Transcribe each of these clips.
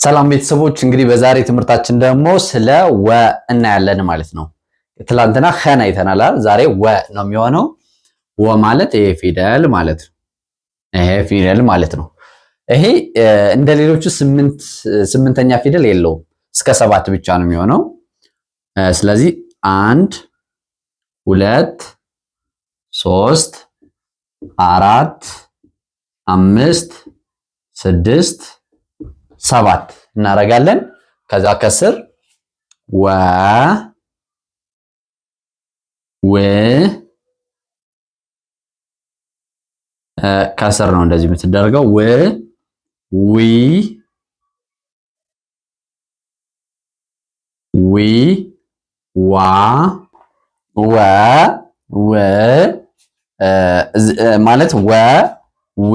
ሰላም ቤተሰቦች፣ እንግዲህ በዛሬ ትምህርታችን ደግሞ ስለ ወ እናያለን ማለት ነው። ትላንትና ኸን አይተናል። ዛሬ ወ ነው የሚሆነው። ወ ማለት ይሄ ፊደል ማለት ነው። ይሄ ፊደል ማለት ነው። ይሄ እንደ ሌሎቹ ስምንተኛ ፊደል የለውም። እስከ ሰባት ብቻ ነው የሚሆነው። ስለዚህ አንድ፣ ሁለት፣ ሶስት፣ አራት፣ አምስት፣ ስድስት፣ ሰባት እናደርጋለን። ከዛ ከስር ወ፣ ው፣ ከስር ነው እንደዚህ የምትደረገው፣ ው፣ ዊ፣ ዊ፣ ዋ፣ ወ፣ ው ማለት ወ፣ ዊ፣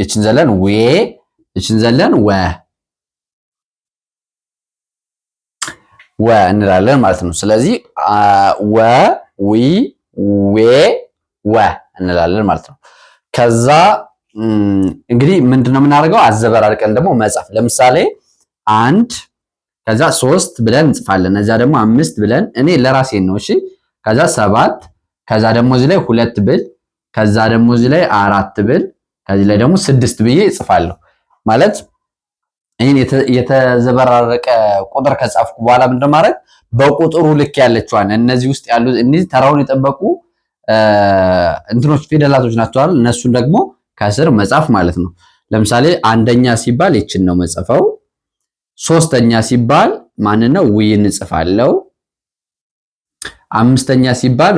እችን ዘለን ዌ፣ እችን ዘለን ወ፣ ወ እንላለን ማለት ነው። ስለዚህ ወ፣ ዊ፣ ዌ፣ ወ እንላለን ማለት ነው። ከዛ እንግዲህ ምንድነው የምናደርገው? አዘበራርቀን ደግሞ መጻፍ። ለምሳሌ አንድ ከዛ ሶስት ብለን እንጽፋለን። እዛ ደግሞ አምስት ብለን፣ እኔ ለራሴ ነው እሺ። ከዛ ሰባት፣ ከዛ ደግሞ እዚህ ላይ ሁለት ብል፣ ከዛ ደግሞ እዚህ ላይ አራት ብል፣ ከዚህ ላይ ደግሞ ስድስት ብዬ እጽፋለሁ። ማለት ይህን የተዘበራረቀ ቁጥር ከጻፍኩ በኋላ ምንድን ማድረግ፣ በቁጥሩ ልክ ያለችዋን እነዚህ ውስጥ ያሉ እነዚህ ተራውን የጠበቁ እንትኖች ፊደላቶች ናቸው አይደል? እነሱን ደግሞ ከስር መጻፍ ማለት ነው። ለምሳሌ አንደኛ ሲባል ይችን ነው መጽፈው። ሶስተኛ ሲባል ማን ነው? ዊን እጽፋለሁ። አምስተኛ ሲባል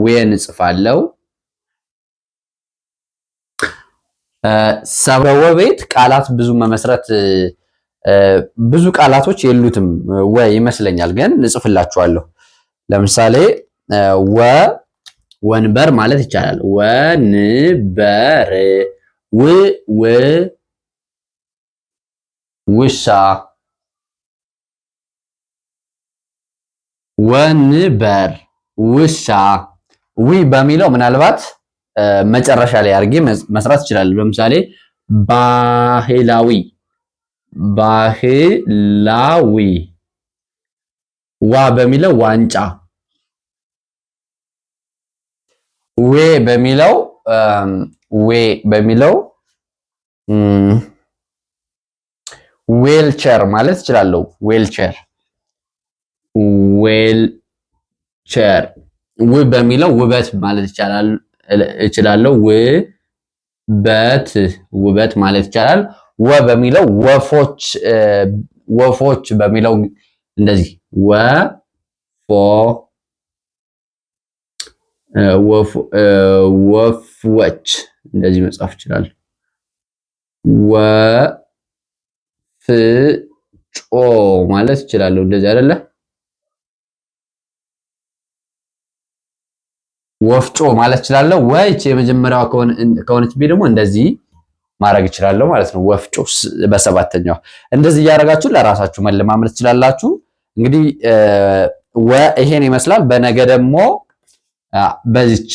ዌን እጽፋለሁ። ሰበወ ቤት ቃላት ብዙ መመስረት ብዙ ቃላቶች የሉትም ወ ይመስለኛል፣ ግን እጽፍላችኋለሁ። ለምሳሌ ወ ወንበር ማለት ይቻላል። ወንበር፣ ው ው ውሻ፣ ወንበር፣ ውሻ። ዊ በሚለው ምናልባት መጨረሻ ላይ አድርጌ መስራት ይችላል። ለምሳሌ ባህላዊ፣ ባህላዊ። ዋ በሚለው ዋንጫ፣ ዌ በሚለው ዌ በሚለው ዌልቸር ማለት እችላለሁ። ዌልቸር፣ ዌልቸር። ው በሚለው ውበት ማለት ይቻላል እችላለሁ። ውበት፣ ውበት ማለት ይቻላል። ወ በሚለው ወፎች፣ ወፎች በሚለው እንደዚህ ወፎ ወፍወች እንደዚህ መጻፍ ይችላል። ወፍጮ ማለት ይችላለሁ። እንደዚህ አይደለ? ወፍጮ ማለት እችላለሁ። ወይ የመጀመሪያዋ ከሆነች ቢ ደግሞ እንደዚህ ማድረግ እችላለሁ ማለት ነው። ወፍጮ በሰባተኛዋ እንደዚህ እያደረጋችሁ ለራሳችሁ መለማመድ ትችላላችሁ። እንግዲህ ወ ይሄን ይመስላል። በነገ ደግሞ በዚች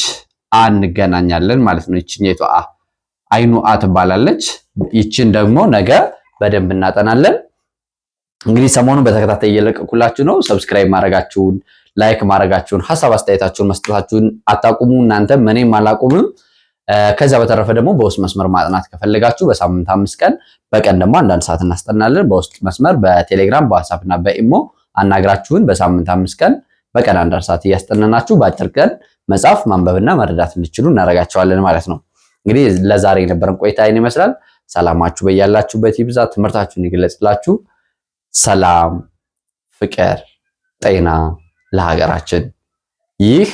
አ እንገናኛለን ማለት ነው። ይችኛይቱ አ አይኑ አ ትባላለች። ይችን ደግሞ ነገ በደንብ እናጠናለን። እንግዲህ ሰሞኑን በተከታታይ እየለቀኩላችሁ ነው። Subscribe ማድረጋችሁን፣ like ማድረጋችሁን፣ ሀሳብ አስተያየታችሁን መስጠታችሁን አታቁሙ። እናንተም እኔም አላቁምም። ከዚያ በተረፈ ደግሞ በውስጥ መስመር ማጥናት ከፈለጋችሁ በሳምንት 5 ቀን፣ በቀን ደግሞ አንዳንድ ሰዓት እናስጠናለን። በውስጥ መስመር በቴሌግራም፣ በዋትስአፕ እና በኢሞ አናግራችሁን በሳምንት 5 ቀን በቀን አንዳንድ ሰዓት እያስጠናናችሁ በአጭር ቀን መጻፍ፣ ማንበብና መረዳት እንዲችሉ እናደርጋቸዋለን ማለት ነው። እንግዲህ ለዛሬ የነበረን ቆይታ ይህን ይመስላል። ሰላማችሁ በያላችሁበት ይብዛ፣ ትምህርታችሁን ይግለጽላችሁ። ሰላም፣ ፍቅር፣ ጤና ለሀገራችን። ይህ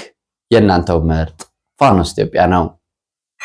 የእናንተው ምርጥ ፋኖስ ኢትዮጵያ ነው።